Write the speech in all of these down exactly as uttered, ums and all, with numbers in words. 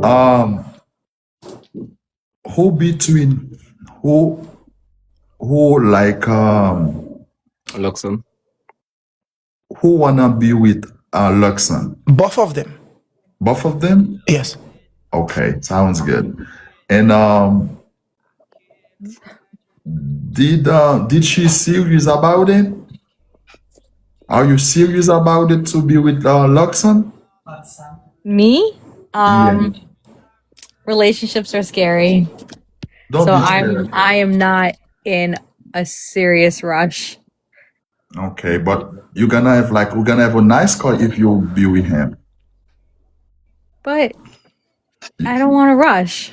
Um, who between who who like um Luxon. Who wanna be with uh, Luxon? Both of them. Both of them? Yes. Okay, sounds good. And um, did uh, did she serious about it? Are you serious about it to be with uh, Luxon? Me? Um, Yeah. Relationships are scary. Don't So be I'm scared. I am not in a serious rush. Okay, but you're gonna have like we're gonna have a nice car if you be with him. But I don't want to rush.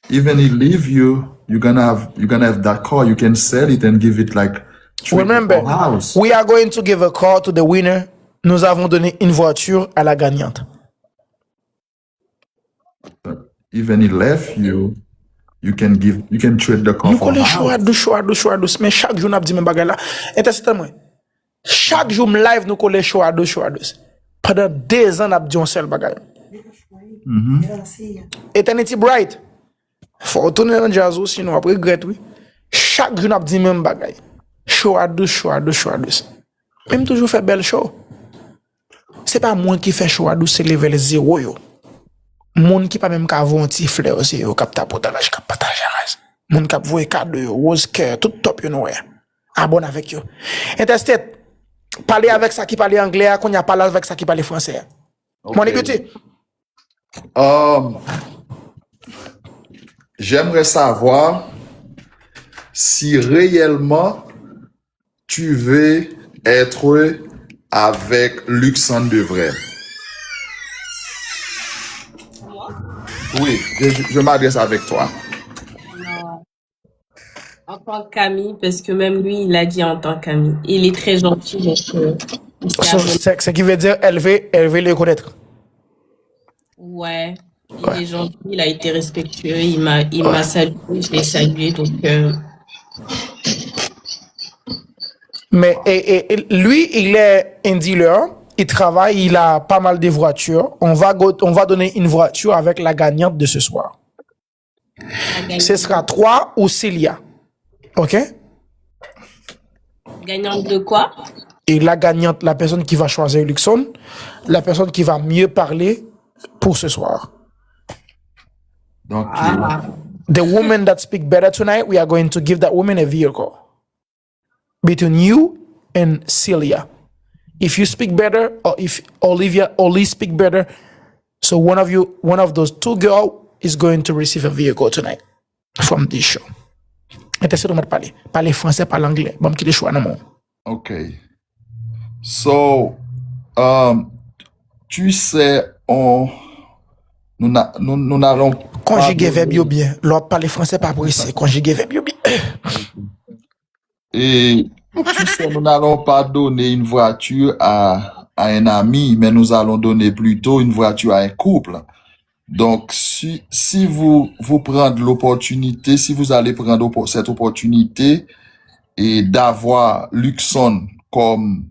Even he leave you, you're gonna have you're gonna have that car. You can sell it and give it like three Remember, house. We are going to give a car to the winner. Nous avons donné une voiture à la gagnante. Even he left you, you can give you can trade the car Nou for kole a cho a house. Dous, cho a Dous, cho a Dous. Men chak jou n ap di menm bagay la. Entèseptè mwen. Chak jou m live, nou kole cho a Dous, cho a Dous. Pandan dezan, n ap di yon sèl bagay. Mhm. Eternity Bright. Fò w tounen nan djaz ou, sinon w ap regrèt, wi. Chak jou n ap di menm bagay. Cho a Dous, cho a Dous, cho a Dous. Men m toujou fè bèl cho. Se pa mwen ki fè cho a Dous, se level zewo yo. Moun ki pa menm ka voye yon ti flè yo, se yo k ap tapotaj, k ap pataje raz. Moun k ap voye kado yo, woz kè, tout top yo nou wè. Abòne avèk yo. Entèseptè, pale avèk sa ki pale anglè a, kounye a pale avèk sa ki pale fransè a. Mwen li piti. Um, j'aimerais savoir si réellement tu veux être avec Luxon de vrai. Oui, je, je m'adresse avec toi. Non. En tant qu'ami, parce que même lui, il a dit en tant qu'ami. Il est très gentil, donc euh, il s'est So, abonné. Ce, ce qui veut dire, elle veut, elle veut le connaître. Ouais. Il est gentil, il a été respectueux, il m'a il m'a salué, je l'ai salué, donc euh, Mais et, et, et lui, il est un dealer, il travaille, il a pas mal de voitures. On va, go- on va donner une voiture avec la gagnante de ce soir. la gagnante, Ce sera toi ou Celia. OK? Gagnante de quoi? Et la gagnante, la personne qui va choisir Luxon, la personne qui va mieux parler pour ce soir. Donc, Ah, The woman that speak better tonight, we are going to give that woman a vehicle. Between you and Celia. If you speak better, or if Olivia only speak better, so one of you, one of those two girl is going to receive a vehicle tonight from this show. Entèseptè, ou mèt pale. Pale fransè, pale anglè. Ban m kite cho a nan men w. OK. So, um, tu sais, on, nous, n'a- nous, nous n'allons pas Konjige vèb yo donner- byen. Lè w ap pale fransè, pa prese. Konjige vèb yo byen. Et tu sais, nous n'allons pas donner une voiture à, à un ami, mais nous allons donner plutôt une voiture à un couple. Donc, si, si vous, vous prenez l'opportunité, si vous allez prendre oppo- cette opportunité et d'avoir Luxon comme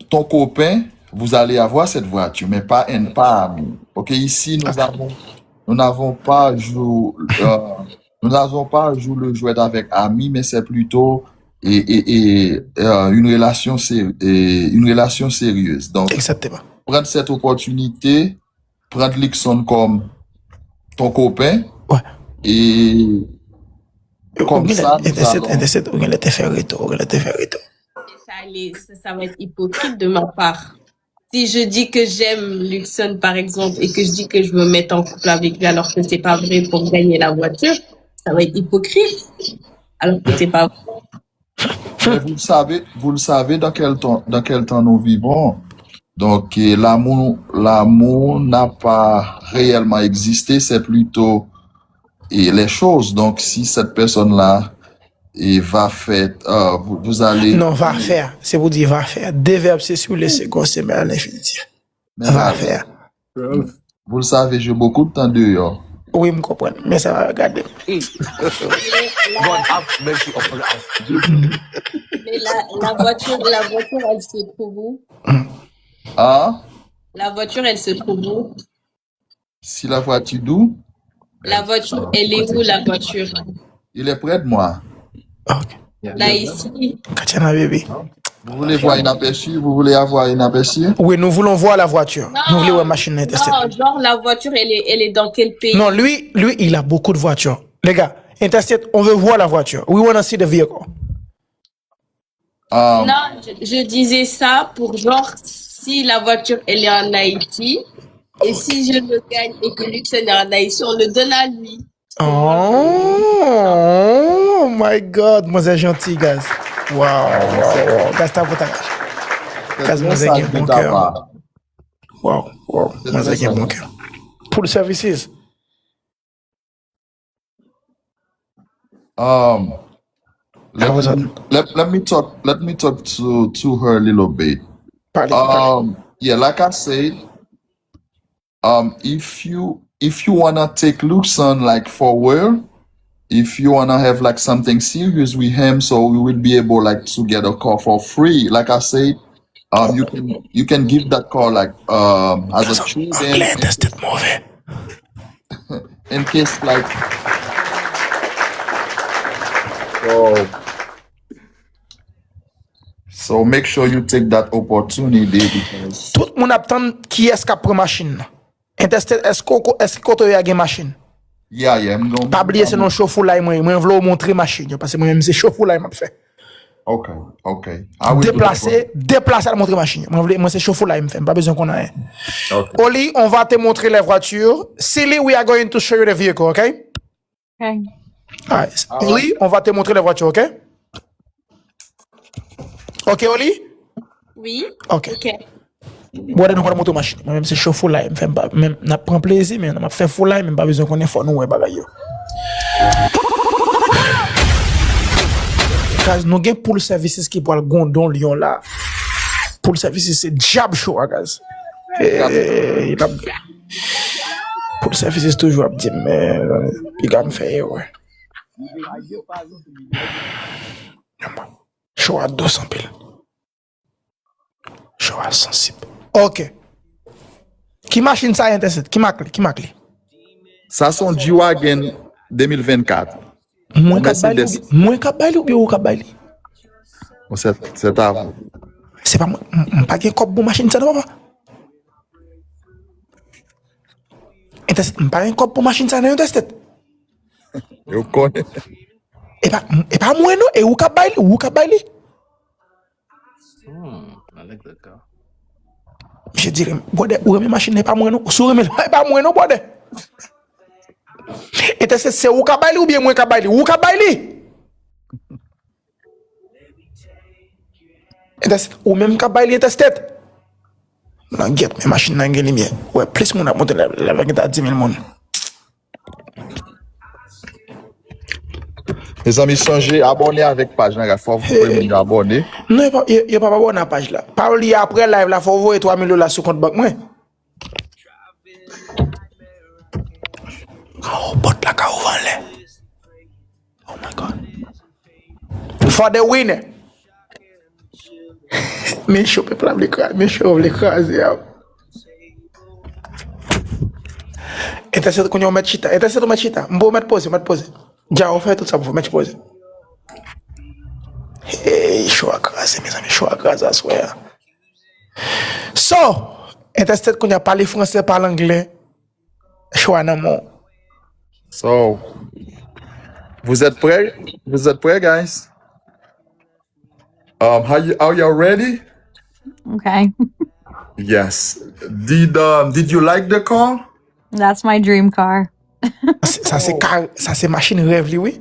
ton copain, vous allez avoir cette voiture, mais pas un, pas ami. OK, ici, nous avons, nous n'avons pas joué, euh, nous n'avons pas joué le jouet avec ami, mais c'est plutôt et, et, et, euh, une relation sé- et une relation sérieuse. Donc, Exactement. Prendre cette opportunité, prendre Luxon comme ton copain Ouais. et comme ça, nous allons Entèseptè, ou gen lè te fè reto, ou gen lè te fè reto. Ça, allait- ça, ça va être hypocrite de ma part. Si je dis que j'aime Luxon, par exemple, et que je dis que je veux me mettre en couple avec lui alors que c'est pas vrai pour gagner la voiture, ça va être hypocrite. Alors que c'est pas vrai. Mais vous le savez, vous le savez dans quel temps, dans quel temps nous vivons. Donc, euh, l'amour, l'amour n'a pas réellement existé, c'est plutôt et les choses. Donc, si cette personne-là et va faire, euh, vous, vous allez... Non, va faire. C'est pour dire va faire. Deux verbes, c'est sur le second, c'est à l'infinitif. Mais Va là, faire. vous le savez, j'ai beaucoup de temps dehors. Oui, je comprends. Mais ça va regarder. Mais la, la voiture, la voiture, elle se trouve où? Hein? La voiture, elle se trouve où? Si la voiture d'où? La voiture, elle est où, la voiture? Il est près de moi. Ok. Là, ici. Katiana, baby. Vous voulez voir inaperçu? Vous voulez avoir inaperçu? Oui, nous voulons voir la voiture. Nous voulons voir machine. Non, genre, la voiture, elle est, elle est dans quel pays? Non, lui, lui, il a beaucoup de voitures. Les gars, Interstate, on veut voir la voiture. We want to see the vehicle. Um, non, je, je disais ça pour genre, si la voiture, elle est en Haïti, et si je le gagne et que Luxon est en Haïti, on le donne à lui. Oh, oh my God, mwen se janti, guys. Wow, wow, wow. Guys, ta pou ta. Guys, mwen se gen bon kè. Wow, wow, mwen se gen bon kè. Pour le services. Um, let, me, let, let me talk let me talk to to her a little bit. Um, yeah, like I said, um, if you if you wanna take Luxon like for real, if you wanna have like something serious with him, so we will be able like to get a car for free. Like I said, um, you can you can give that car like um as a trade-in. Anglais, test move. In case like so so make sure you take that opportunity because Tout moun ap tann kiyès k ap pran machin nan. Interstate, èske w ko- èske kote w ye a gen machin? Yeah, yeah, m gon Pa bliye se nan Chaufoulay mwen, mwen vle w montre machin yo, paske mwen menm se Chaufoulay m ap fè. Okay, okay. I will do that for Deplase, deplase al montre machin yo. Mwen vle, mwen se Chaufoulay m fè, m pa bezwen konn anyen. Okay. Oli, on va te montrer les voitures. Silly, we are going to show you the vehicle, okay? Okay. Alright. Oli, on va te montrer les voitures, okay? Okay, Oli? Oui. Okay. Ok. Brother, nou pral montre machin. Mwen menm se Chaufoulay m fè, m pa menm n ap pran plezi, men n ap fè Foulay, men m pa bezwen konnen, fò nou wè bagay yo. Guys, nou gen Pool Services ki pral gondon Lyon la. Pool Services se djab cho a, guys. Eh, l ap- Pool Services toujou ap di m, men piga m fè erè. Cho a dous anpil. Cho a sansib. Ok. Ki machin sa, Interstate? Ki mak li? Ki mak li? Sa se yon G-Wagon de mil vennkat. Mwen k ap bay li oubyen, mwen k ap bay li oubyen ou k ap bay li? Bon, c'est c'est à vous. Se pa mwen, m- m pa gen kòb pou machin sa non, papa. Interstate, m pa gen kòb pou machin sa non, Interstate. Yo konnen. E pa, e pa mwen non, e ou k ap bay li, ou k ap bay li. Hmm, I like that car. Misye di, brother, ou renmen machin nan, e pa mwen non. Si w renmen l, e pa mwen non, brother. Interstate, se ou k ap bay li oubyen mwen k ap bay li? Ou k ap bay li. Interstate, ou menm k ap bay li, Interstate. Nan gyèt, men machin nan gen limyè. Ou wè, plis moun ap monte la, la va gen ta di mil moun. Mezanmi, sonje abòne avèk paj la, fò w voye moun yo abòne. Non, yo pa, yo, yo pa abòne a paj la. Pa bliye apre live la, fò w voye twa mil dola sou kont bank mwen. Oh, pòt la ka ouvè anlè. Oh my God. For the winner. Men cho pèp la vle kraze, men cho vle kraze a. Interstate kounye a w mèt chita. Interstate ou mèt chita. M pou w mèt poze, mèt poze. Dja ou fè tout sa pou w mèt poze. Hey, cho a kraze, mezanmi, cho a kraze aswè a. So, Interstate kounye a pale fransè, pale anglè. Cho a nan men w. So, vous êtes prêts? Vous êtes prêts, guys? Um, how you, are you ready? Okay. Yes. Did um, did you like the car? That's my dream car. Sa se kar, sa se machin rèv li, wi.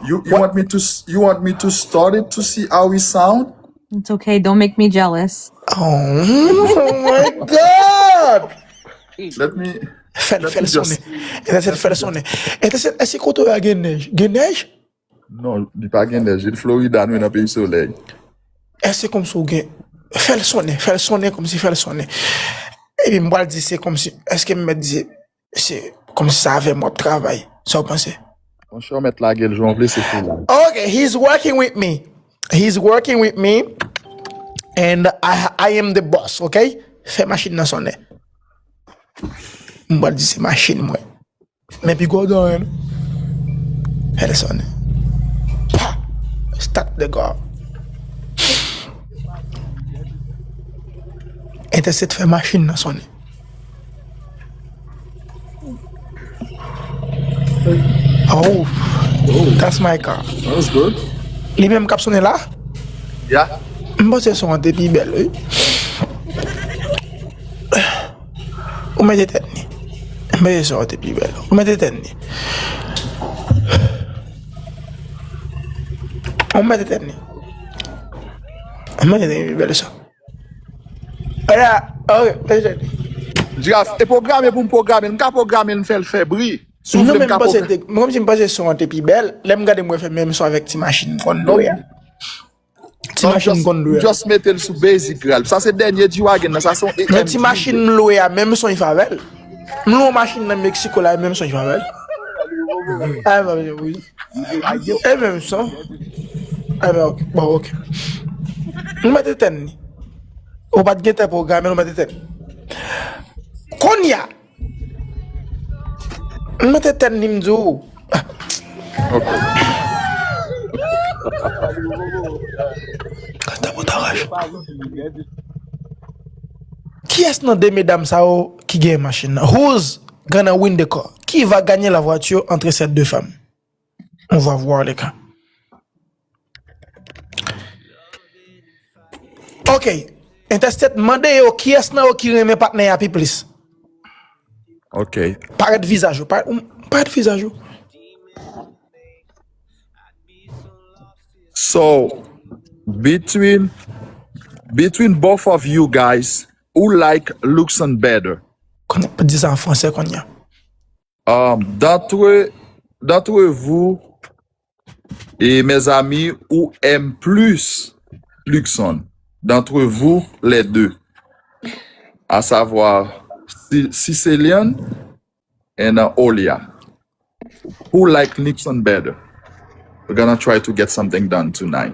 You you want me to s- you want me to start it to see how it sound? It's okay. Don't make me jealous. Oh, oh my God! Let me Fè l, Let fè l me just- sonnen. Interstate, fè l sonnen. Interstate, èske kote w a gen nèj? Gen nèj? Non, li pa gen nèj. Li Florida, nou nan peyi solèy. Èske kòmsi w gen, fè l sonnen, fè l sonnen kòmsi, fè l sonnen. Epi m pral di se kòmsi, èske m mèt di se kòmsi sa avè m w ap travay? Sa w panse? Monchè, w mèt lage l jan w vle, se fou la. Okay, he's working with me. He's working with me. And I, I am the boss, okay? Fè machin nan sonnen. M pral di se machin mwen. Men pi gwo dan an. Fè l sonnen. Pa! Start the car. Entèsèt fè machin nan sonnen. Oh, that's my car. That's good. Li menm k ap sonnen la? Yeah. M panse son an te pi bèl, wi. Ou mete tèt ni. M panse son an te pi bèl. Ou mete tèt ni. Ou mete tèt ni. Ou mete tèt ni pi bèl sa. Ala, ok, mete tèt ni. Giraffe, e pwograme pou m pwograme l. M ka pwograme l, m fè l fè bri. Si w vle, m ka pwograme. Mwen menm, m panse te, mwen menm si m panse son an te pi bèl, lè m gade m wè fè menm son avèk ti machin m konn lwe a. Ti machin m konn lwe a. Just mete l sou basic, Giraffe. Sa se dènye G-Wagon nan, sa se yon A M G. Non, ti machin m lwe a, menm son i fè avè l. M lwe yon machin nan Mexico la, menm son i fè avè l. Ah, ba, wi. E menm son. Ah, ba, ok. Bon, ok. Nou mete tèt ni. Ou pa t gen tèt pwograme, nou mete tèt ni. Kounye a, m mete tèt ni, m di w. Ok. Kanta mwen ta raje. Kiyès nan de medam sa yo ki gen machin nan? Who's gonna win the car? Qui va gagner la voiture entre ces deux femmes? On va voir les cas. Ok. Entèsèt mande yo kiyès nan yo ki renmen patnè a pi plis. Ok. Parèt vizaj ou. Parèt, ou, parèt vizaj ou. So, between, between both of you guys, who like Luxon better? Konnen, di sa an fransè kounye a. Um, d'entre, d'entre vous, et mes amis, ou aime plus Luxon, d'entre vous les deux, à savoir Ci-, Cicilian and, uh, Olia, who like Luxon better? We're gonna try to get something done tonight.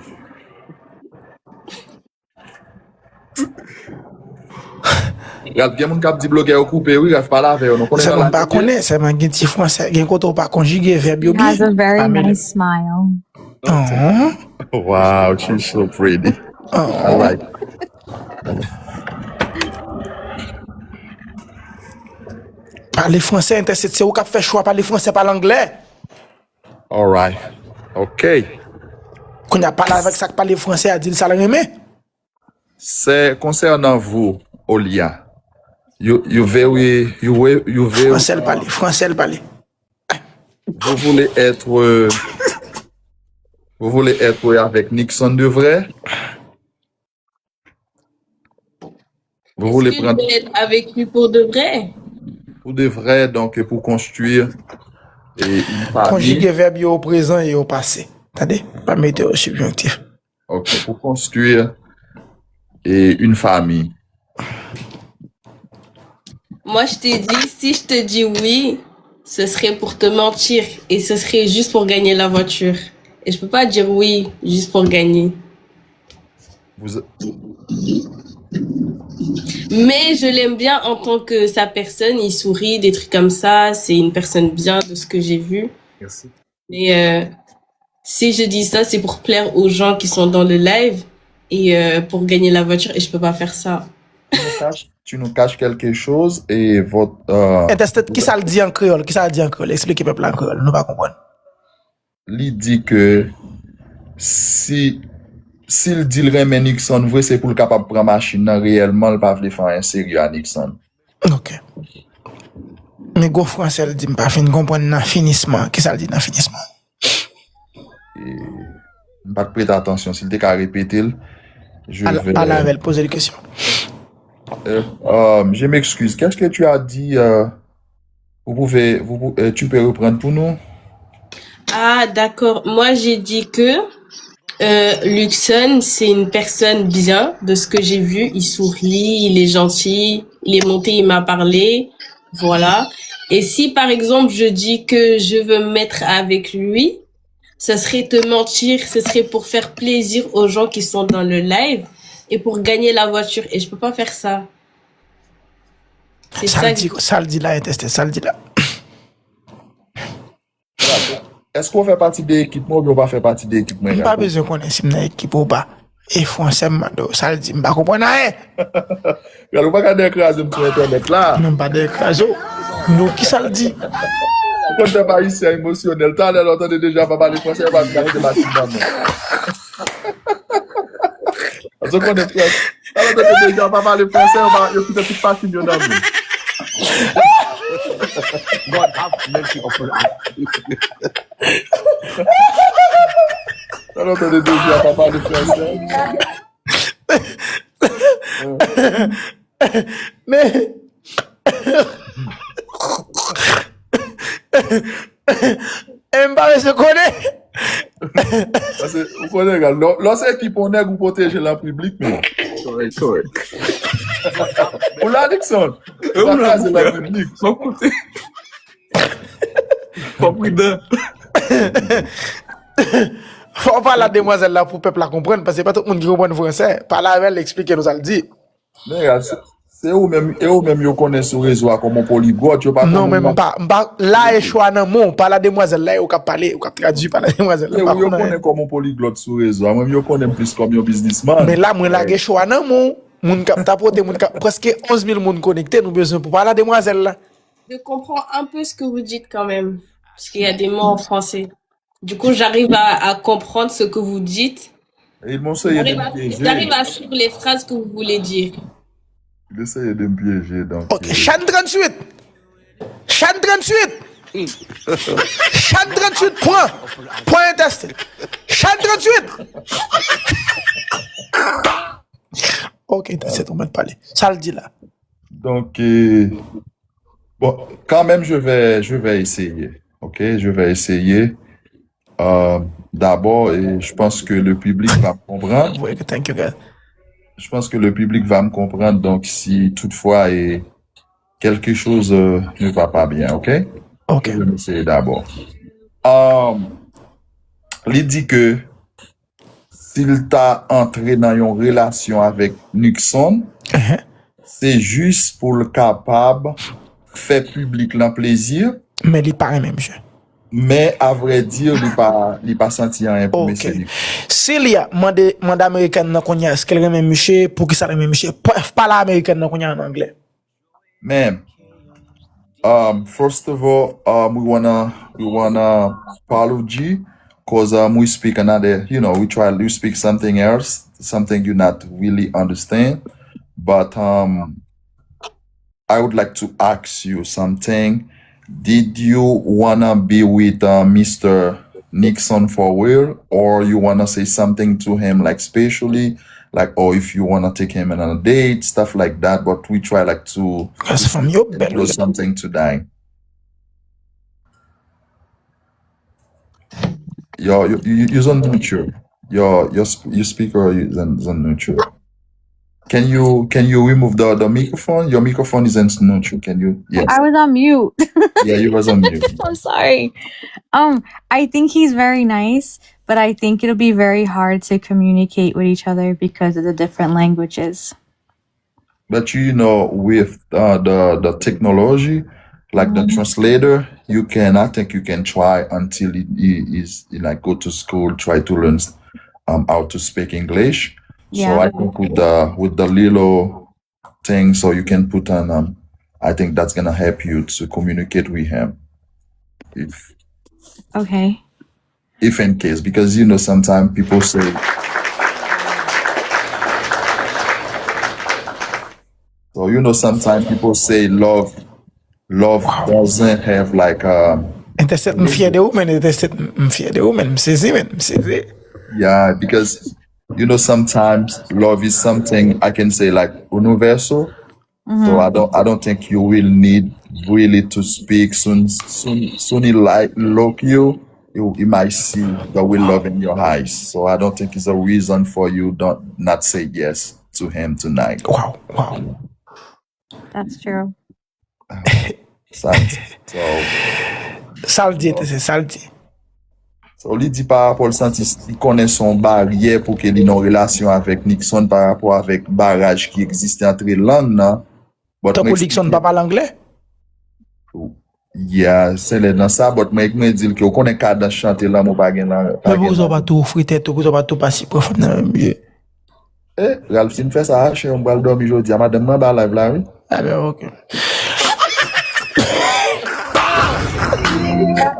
Ralph, gen moun k ap di blogè yo koupe, wi, Ralph, pale avè yo, nou konnen. Sèlman m pa konnen, sèlman gen ti fransè, gen kote ou pa konjige vèb yo byen. She has a very nice smile. Oh. Wow, she's so pretty. Oh. I like. Pale fransè, entèsèt, se ou k ap fè chwa, pale fransè, pale anglè. Alright. Ok. Kounye a pale avèk sa k pale fransè a, di l sa l renmen. C'est concernant vous, Olia. You, you very, you very, you very. Fransè l pale, fransè l pale. Vous voulez être, euh, vous voulez être avec Nixon de vrai? Vous voulez prendre. Est-ce que je vais être avec lui pour de vrai? Pour de vrai, donc, pour construire une famille. Konjige vèb yo o prezan e o pase. Tande, pa mete yo o sibjonktif. Ok, pour construire une famille. Moi, je t'ai dit, si je te dis oui, ce serait pour te mentir et ce serait juste pour gagner la voiture. Et je peux pas dire oui juste pour gagner. Vous... Mais je l'aime bien en tant que sa personne, il sourit, des trucs comme ça. C'est une personne bien de ce que j'ai vu. Merci. Mais euh, si je dis ça, c'est pour plaire aux gens qui sont dans le live et euh, pour gagner la voiture et je peux pas faire ça. Tu nous caches, tu nous caches quelque chose et votre, euh, entèsèt, kisa l di an kreyòl? Kisa l di an kreyòl? Eksplike pèp la an kreyòl. Nou pa konprann. Li di ke si, si l di l renmen Nixon vre, se pou l kapab pran machin nan reyèlman, l pa vle fè anyen serye a Nixon. Ok. Men gwo fransè l di m pa fin konprann nan finisman. Kisa l di nan finisman? E, m pa t prete atansyon. Si l te ka repete l, je vais. Pale avè l, poze l kesyon. Euh, euh, je m'excuse. Qu'est-ce que tu as dit, euh, vous pouvez, vous pou-, euh, tu peux reprendre pour nous? Ah, d'accord. Moi, j'ai dit que euh, Luxon, c'est une personne bien, de ce que j'ai vu. Il sourit, il est gentil, il est monté, il m'a parlé. Voilà. Et si, par exemple, je dis que je veux me mettre avec lui, ce serait te mentir, ce serait pour faire plaisir aux gens qui sont dans le live et pour gagner la voiture. Et je peux pas faire ça. Se sa l di, sa l di la, entèstè, sa l di la. Èske w fè pati de ekip mwen oubyen w pa fè pati de ekip mwen? M pa bezwen konnen si m nan ekip ou pa. E fransè m mande w, sa l di, m pa konprann anyen. Gade, ou pa ka dèyè kraze m sou entènèt la. Non, m pa dèyè kraze w. Non, ki sa l di? Ou konn pèp ayisyen emosyonèl. Talè lè w tande Deja pa pale fransè, yo pa vin achte machine nan men. Paske w konnen fransè. Talè w tande Deja pa pale fransè, yo kite tout machine yo nan men. God have mercy upon us. Talè w tande Deja pa pale fransè. Men E m pa bezwen konnen. Paske ou konnen, gade, lè w se ekip yon nèg, ou pwoteje l an piblik, men. Ou la, Nixon? Ou pa kraze l an piblik. M ap koute. Fò w pridan. Fò w pale a demwazèl la pou pèp la konprann, paske pa tout moun ki konprann fransè. Pale avè l, eksplike nou sa l di. Men gad, se, se ou menm, e ou menm yo konnen sou rezo a kòm yon poliglòt, yo pa konnen. Non, men m pa, m pa, la e chwa nan men w, pale a demwazèl la, e ou k ap pale, ou k ap tradui, pale a demwazèl la, m pa konnen anyen. Se ou yo konnen kòm yon poliglòt sou rezo a, mwen menm yo konnen m plis kòm yon biznismann. Men la, mwen lage chwa nan men w, moun k ap tapote, moun k ap, prèske onz mil moun konekte, nou bezwen pou pale a demwazèl la. Je comprends un peu ce que vous dites quand même, parce qu'il y a des mots en français. Du coup, j'arrive à, à comprendre ce que vous dites. Il m'a essayé de me piéger. J'arrive à suivre les phrases que vous voulez dire. Il essayait de me piéger, donc. Ok, euh, Shan tranntuit! Shan tranntuit! Shan tranntuit, pran! Pran entèstè! Shan tranntuit! Ok, entèstè, ou mèt pale. Sa l di la? Donc, euh, bon, quand même, je vais, je vais essayer. Ok, je vais essayer. Euh, d'abord, et je pense que le public va me comprendre. Je pense que le public va me comprendre. Donc, si toutefois et quelque chose euh, ne va pas bien, ok? Ok. Je vais essayer d'abord. Euh, li di ke si l ta antre nan yon relasyon avèk Nixon, se jis pou l kapab fè piblik lan plezi. Men li pa renmen misye. Men avrèdi, li pa, li pa santi anyen pou mesye li. Silya, mande, mande amerikèn nan kounye a, èske l renmen misye, poukisa l renmen misye. Pale a amerikèn nan kounye a an anglè. Man, um, first of all, um, we wanna we wanna apology because um, we speak another, you know, we try we speak something else, something you not really understand. But um, I would like to ask you something. Did you wanna be with uh, Mister Nixon for real, or you wanna say something to him, like specially, like, or if you wanna take him on a date, stuff like that. But we try like to do something to die. Yo, you, you, you on mute. Your your sp- your speaker is in, is in neutral. Can you can you remove the the microphone? Your microphone is in neutral. Can you? Yes. I was on mute. Yeah, you was on mute. I'm sorry. Um, I think he's very nice, but I think it'll be very hard to communicate with each other because of the different languages. But you know, with uh, the the technology, like the translator, you can I think you can try until he, he is he, like go to school, try to learn um, how to speak English. So yeah. I think with the with the little thing, so you can put on um, I think that's gonna help you to communicate with him. If okay. If in case, because you know sometimes people say so you know sometimes people say love love doesn't have like um Entèstè, m fyè de ou, men Entèstè, m fyè de ou, men m sezi, men m sezi. Yeah, because you know sometimes love is something I can say like universal. So I don't I don't think you will need really to speak soon soon soon he like look you you you might see the will love in your eyes. So I don't think it's a reason for you don't not say yes to him tonight. Wow, wow. That's true. Sa l di. So, Sa l di, entèstè, sa l di. So, li di pa rapò l santi li konnen se yon baryè pou ke li nan relasyon avèk Nixon pa rapò avèk baraj ki egziste antre lang nan. But mwen eksplike. Tankou Luckson pa pale anglè? Yeah, se lè nan sa, but mwen, mwen di l ke w konnen kadans chante lanmou pa gen lan, pa gen lanmou. Men poukisa w pa tou ofri tèt ou, poukisa w pa tou pase pran fanm nan menm je? Eh, Ralph, si m fè sa, Asher, m pral dòmi jodi a. Madanm mwen anba live la, wi. Ah ben, ok.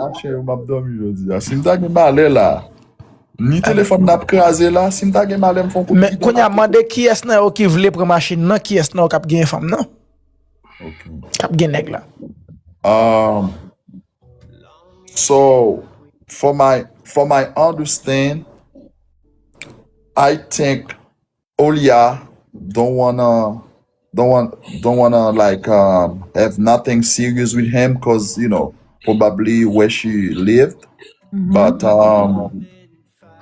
Asher, m ap dòmi jodi a. Si m ta gen malè la, ni telefòn n ap kraze la, si m ta gen malè, m fè yon kout pidon. Men kounye a, mande kiyès nan yo ki vle pran machin nan, kiyès nan yo k ap genyen fanm nan. Ok. K ap gen nèg la. Um, so, for my, for my understand, I think Olya don't wanna, don't want, don't wanna, like, um, have nothing serious with him, 'cause, you know, probably where she lived. But, um,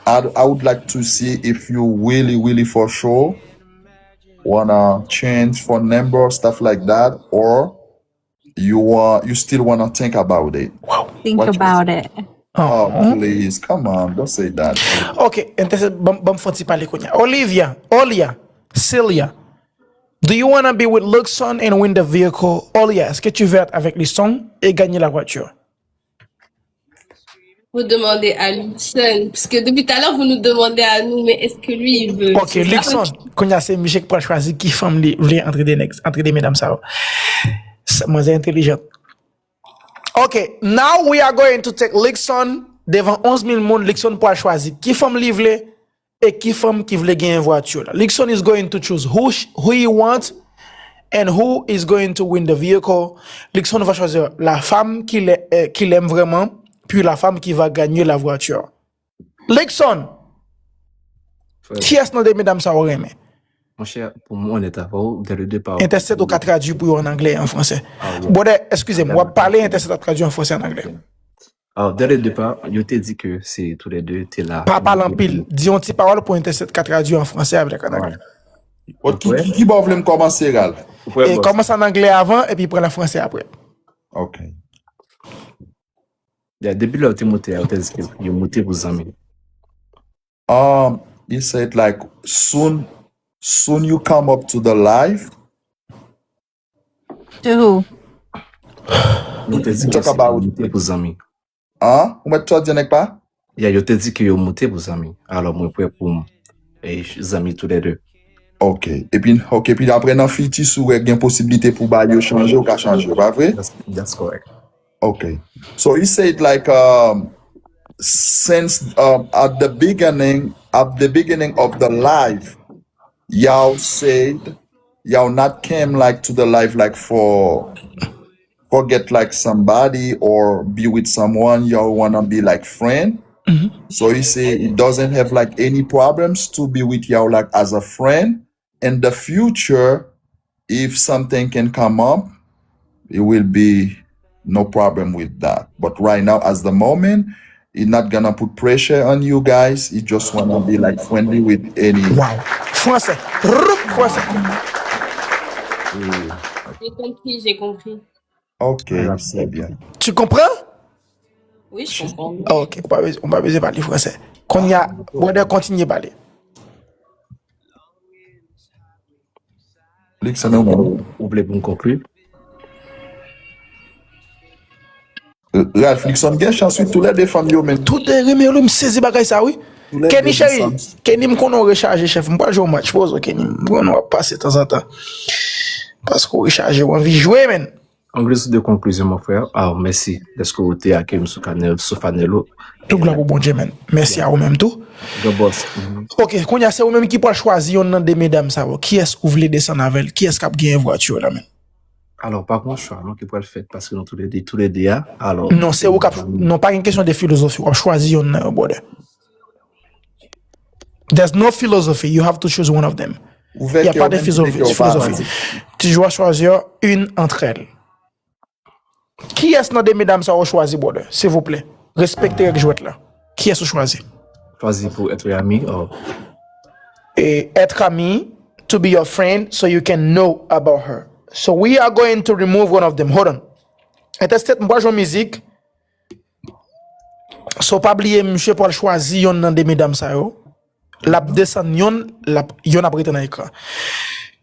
I, I would like to see if you really, really for sure wanna change phone number or stuff like that, or you want, you still wanna think about it. Think about it. Oh, please, come on, don't say that. Ok, entèsèt, ban, ban m fè yon ti pale kounye a. Olivia, Olya, Celia, do you wanna be with Luckson and win the vehicle? Olya, est-ce que tu veux être avec Luckson et gagner la voiture? Vous demandez à Luckson, puisque depuis tout à l'heure, vous nous demandez à nous, mais est-ce que lui, il veut? Ok, Luckson, kounye a se misye ki pral chwazi ki fanm li vle antre de nèg, antre de medam sa yo. Sa, manzè entèlijan. Ok, now we are going to take Luckson devan onz mil moun, Luckson pral chwazi ki fanm li vle, e ki fanm ki vle genyen vwati la. Luckson is going to choose who, sh- who he wants and who is going to win the vehicle. Luckson va chwazi la femme qu'il, eh, qu'il aime vraiment, puis la femme qui va gagner la voiture. Luckson, kiyès nan de medam sa ou renmen? Monchè, pou mwen onèt avè w, dès le départ. Entèsèt ou ka tradui pou yo an anglè e an fransè. Brother, eskize m, w ap pale, entèsèt ap tradui an fransè, an anglè. Alors, dès le départ, yo te di ke se tou le de te la. Pa pale anpil. Di yon ti pawòl pou entèsèt ka tradui an fransè avèk an anglè. Bon, ki, ki, ki bò w vle m kòmanse, Ralph? E kòmanse an anglè avan, epi pran an fransè apre. Ok. Yeah, depi lè yo te moute a, yo te di ke yo moute pou zanmi. Um, he said, like, soon, soon you come up to the live. To who? Yo te di ke se pou zanmi. An? Ou mèt tradui nèg pa? Yeah, yo te di ke yo moute pou zanmi. Alò, mwen prè pou m, e, zanmi tou le de. Ok. Epi, ok, epi apre nan fiti, si w wè gen posiblite pou bagay yo chanje, ou ka chanje, pa vre? That's, that's correct. Okay. So he said, like, um, since, um, at the beginning, at the beginning of the live, y'all said y'all not came, like, to the live, like, for, for get, like, somebody or be with someone. Y'all wanna be, like, friend. So he said he doesn't have, like, any problems to be with y'all, like, as a friend. In the future, if something can come up, it will be no problem with that. But right now, as the moment, he's not gonna put pressure on you guys. He just wanna be, like, friendly with any. Wow. Fransè. Rup, fransè. J'ai compris, j'ai compris. Ok, c'est bien. Tu comprends? Oui, je comprends. Ah, ok, ou pa bezwen, ou pa bezwen pale fransè. Kounye a, brother, kontinye pale. Luckson, ou menm? Ou vle pou m konkli? Ralph, Luckson gen chans, wi, tou le de fanm yo, men. Tou de renmen yo, m sezi bagay sa, wi. Kenny cheri, Kenny, m konnen w rechaje, chèf. M pral jwe yon match, poze w, Kenny. M konnen w ap pase tanzantan. Paske w rechaje, w anvi jwe, men. An guise de conclusion, mon frère, ah, mèsi dèske ou te akeyi m sou kanèl, sou fanèl ou. Tout glwa pou Bondye, men. Mèsi a ou menm tou. Good boss. Ok, kounye a se ou menm ki pral chwazi yonn nan de medam sa yo. Kiyès ou vle desann avè l? Kiyès k ap genyen vwati la, men? Alò, pa gen chwa, non, ki pral fèt, paske nou tou le de, tou le de a. Alò, non, se ou k ap, non, pa gen kesyon de filozofi. W ap chwazi yonn nan yo, brother. There's no philosophy. You have to choose one of them. Y a pas de philosophie. Tu dois choisir une entre elles. Kiyès nan de medam sa ou chwazi, brother? Silvouplè. Respekte règ jwèt la. Kiyès ou chwazi? Chwazi pou être ami, or. Et être ami, to be your friend, so you can know about her. So we are going to remove one of them. Hold on. Entèsèt, m pral jwe yon mizik. So pa bliye, misye pral chwazi yonn nan de medam sa yo. L ap desann yonn, l ap, yonn ap rete nan ekran.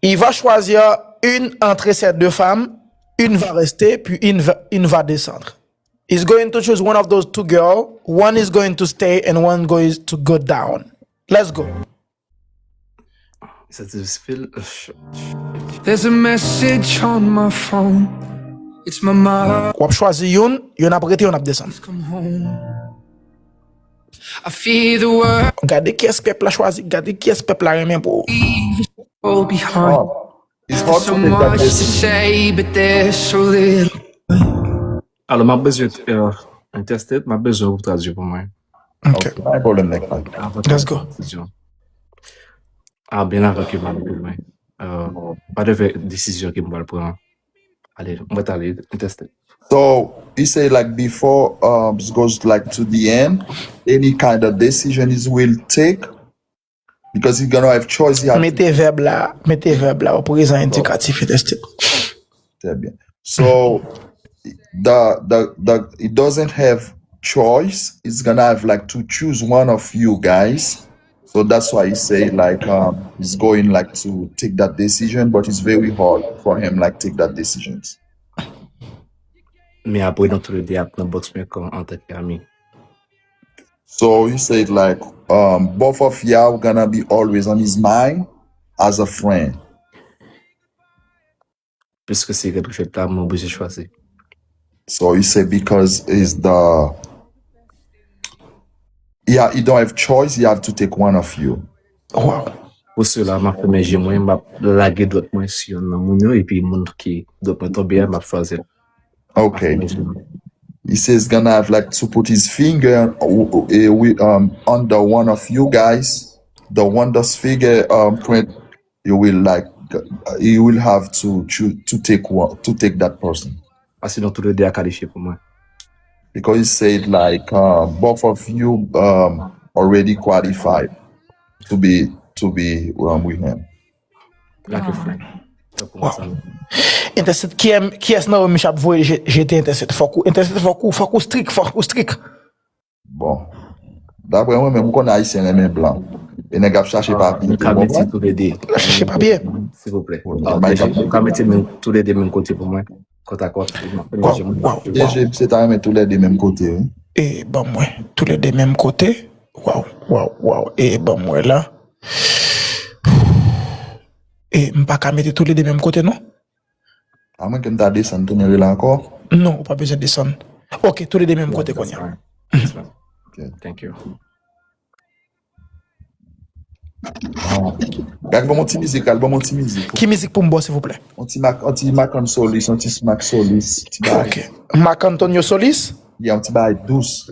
Il va choisir Une entre ces deux femmes, une va rester, puis une va, une va descendre. He's going to choose one of those two girls. One is going to stay and one going to go down. Let's go. Sa ti fil. There's a message on my phone. It's my mom. W ap chwazi youn, youn ap rete, youn ap desann. Come home. I fear the world Gade kiyès pèp la chwazi, gade kiyès pèp la renmen pou ou. leave all behind. Hard. It's hard So to make that much to decision. Say, but there's so little. Alò, m ap bezwen uh, intestate, m ap bezwen ou tradui pou mwen. Ok, Pa gen pwoblèm, nèg la. Let's go. Desizyon. Ah, byen avan ke m ale pou mwen. Uh, pa de fè desizyon ke m pral pran. Ale, mwen t ale intestate. So he say like before um it goes like to the end, any kind of decision is will take because he's gonna have choice. He have Mete vèb la, mete vèb la o prezan endikatif, intestate. Très bien. So the the the he doesn't have choice. He's gonna have like to choose one of you guys. So that's why he say like um he's going like to take that decision, but it's very hard for him like take that decisions. Men apre nou tou le de ap nan box men kon antanke ami. So he said like um both of y'all gonna be always on his mind as a friend. Piske se rèd ou fèt la, mwen oblije chwazi. So he said because is the yeah, he don't have choice, he have to take one of you. Wow. Pou sela, m ap fèmen je mwen, m ap lage dwèt mwen sou youn nan moun yo, epi moun ki dwèt mwen tonbe a, m ap chwazi l. Okay. He says gonna have like to put his finger uh, uh, with, um under one of you guys. The one that's finger um print, you will like uh, you will have to choose to take one to take that person. Paske nou tou le de a kalifye pou mwen. Because he said like uh, both of you um already qualified to be to be um, with him. Like a friend. Tankou Wow. sa. Intestate, kiyès nan yo Mich ap voye je- jete intestate? Fòk ou, intestate, fòk ou, fòk ou strik, fòk ou strik. Bon. Daprè mwen menm, m konn ayisyen renmen blan. E nèg ap chache papye. Nou ka mete tou le de. Chache papye. Silvouplè. Bon, Ah, D J, mwen ou ka mete men tou le de menm kote pou mwen. Kòt a kòt. Waw, waw. D J, misye ta renmen tou le de menm kote, wi. E ban mwen tou le de menm kote. Waw, waw, waw. E ban mwen la. E m pa ka mete tou le de menm kote, non? Amwen ke m ta desann tounen rele ankò. Non, ou pa bezwen desann. Ok, tou le de menm kote kounye a. That's fine. That's fine. Ok. Thank you. Gad, ban m yon ti mizik, al ban m yon ti mizik. Ki mizik pou m bò, silvouplè? Yon ti Mac, yon ti Mac and Solis, yon ti Mac Solis. Ti bagay. Ok. Mac Antonio Solis? Yeah, yon ti bagay dous.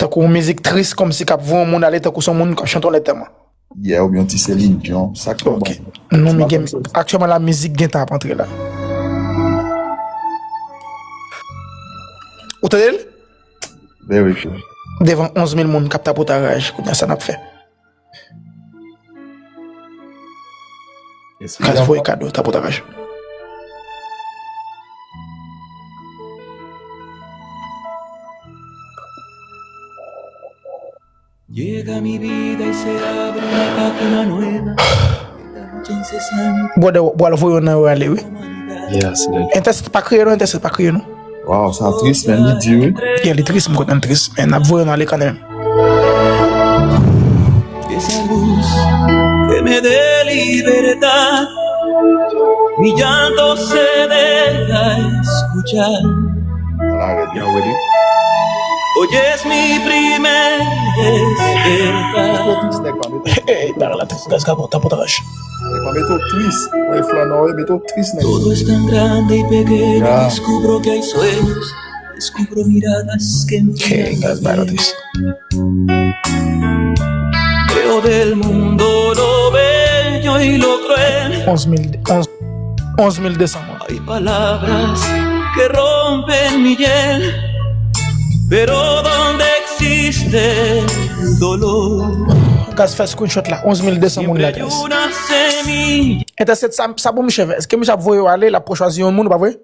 Tankou yon mizik tris, kòmsi k ap voye yon moun ale, tankou se yon moun k ap chante yon lètèman. Yeah, oubyen yon ti Celine Dion. Sa k bon. Ok. Nou, mi gen, aktyèlman la, mizik gentan ap antre la. Ou tande l? Very good. Devan onz mil moun k ap tapotaraj, kounye a sa n ap fè? Yes, Kaz voye kado, tapotaraj. Llega mi vida y se abre una página nueva. La lucha incesante Bwè, bwè, voye yon nan yo ale, wi. Yes, like, Entèsèt pa kriye, non, Entèsèt pa kriye, non. Wow, sa tris, men li di, wi. Yeah, li tris, m kontan tris, men n ap voye yon ale kanmenm. Esa luz que me dé libertad, mi llanto se deja escuchar. Ala rèd. Y'all ready? Hoy es mi primer despertar. Ey, bagay la tris, gaz, kapot, tapotaraj. Nèg pa mete w tris. Wè, flanò, wi, mete w tris, nèg. Todo es tan grande y pequeño, Ya. Descubro que hay sueños, descubro miradas que Ey, gaz, bagay la enfrían. tris. Veo del mundo lo bello y lo cruel. Onz mil, onz, onz mil de san moun. Hay palabras que rompen mi hiel, pero donde existe el dolor. Gaz, fè screenshot la, onz mil de san moun la, Siempre hay gaz. Una semilla. Entèsèt, sa, sa pou misye fè? Èske misye ap voye w ale, l ap chwazi yon moun, ou pa vre?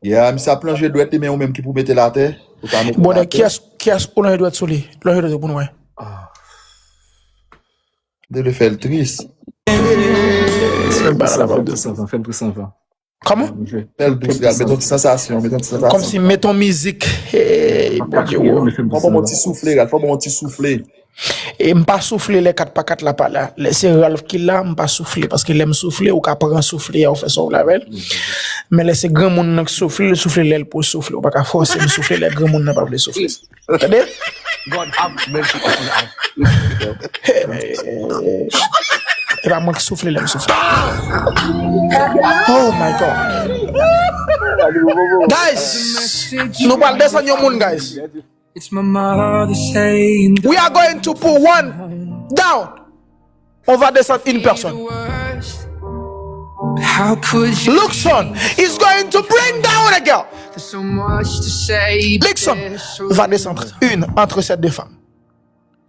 Yeah, misye ap plonje dwèt li, men ou menm ki pou mete l atè. Ou ta mete l Bwè, atè. kiyès, kiyès ou lonje dwèt sou li? Lonje dwèt ou pou nou wè. De le fè l tris. Fè l dous anvan, fè l dous anvan. Kòman? Fè l dous, Ralph, met yon ti sansasyon, met yon ti sansasyon. Kòmsi met yon mizik. Hey, Bondye, wo. Fè l dous anvan. Fò ban yon ti soufle, Ralph, fò ban yon ti soufle. E m pa soufle lè kat pa kat la pa la. Lè se Ralph ki la, m pa soufle. Paske lè m soufle, ou ka pran soufle a, ou fè sa w vle avè l. Men lè se granmoun nan k soufle, l soufle lè l pou soufle. Ou pa ka fòse m soufle lè granmoun nan pa vle soufle. Tande? God have mercy upon us. E pa mwen k soufle lè m soufle. Oh my God. Guys, nou pral desann yon moun, guys. It's my mother saying, We are going to put one down. On va descendre une personne. How could you Luckson is going to bring down a girl. There's so much to say, but Luckson there's so va descendre une entre ces deux femmes.